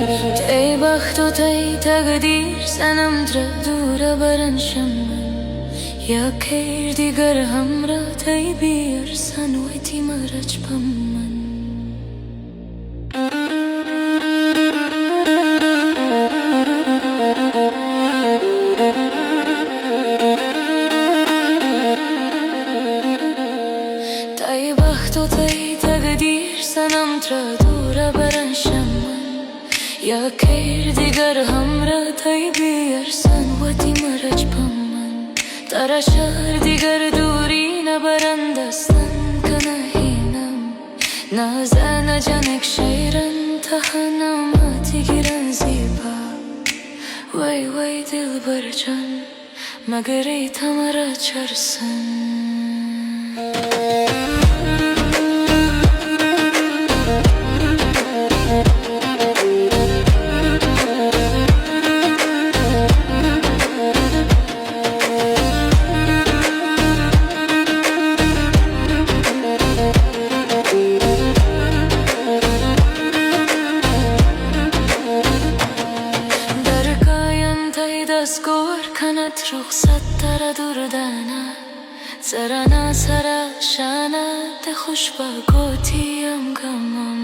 تئی بخت و تئی تقدیر صنم ترا دور برن شمن، یا کیر دیگر ہمراہ تئی بی ارسن وتی مرچ پمن۔ تئی بخت و تئی تقدیر صنم ترا دور برن شمن، یا کیر دیگر ہمراہ تئی بی ارسن وتی مرچ پمن۔ ترا شر دیگر دوری نہ برن دستن کنہ ہینم، نازانہ جنک شیرن تہا ناماتی گرن زیبا۔ وئی وئی دلبر جان، مگر ای تہ مرا چرسن۔ درکاین تئی دست گور کنت رخصت ترا دور دانا، زرانا سرا شانا تہ خوش با گوتی ہم گمم۔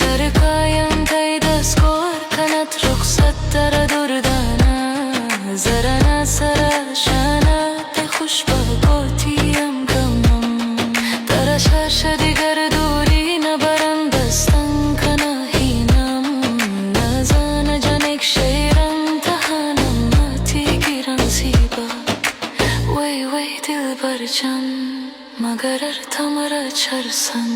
درکاین تئی دست گور کنت رخصت ترا دور دانا، زرانا سرا شانا تہ خوش با گوتی ہم گمم۔ ترا شش دگر دوری نہ برن دستن کنہ ہینم، نازانہ جنک شیرن تہا ناماتی گرن زیبا۔ وئی وئی دلبر جان، مگر ار تہ مرا چرسن۔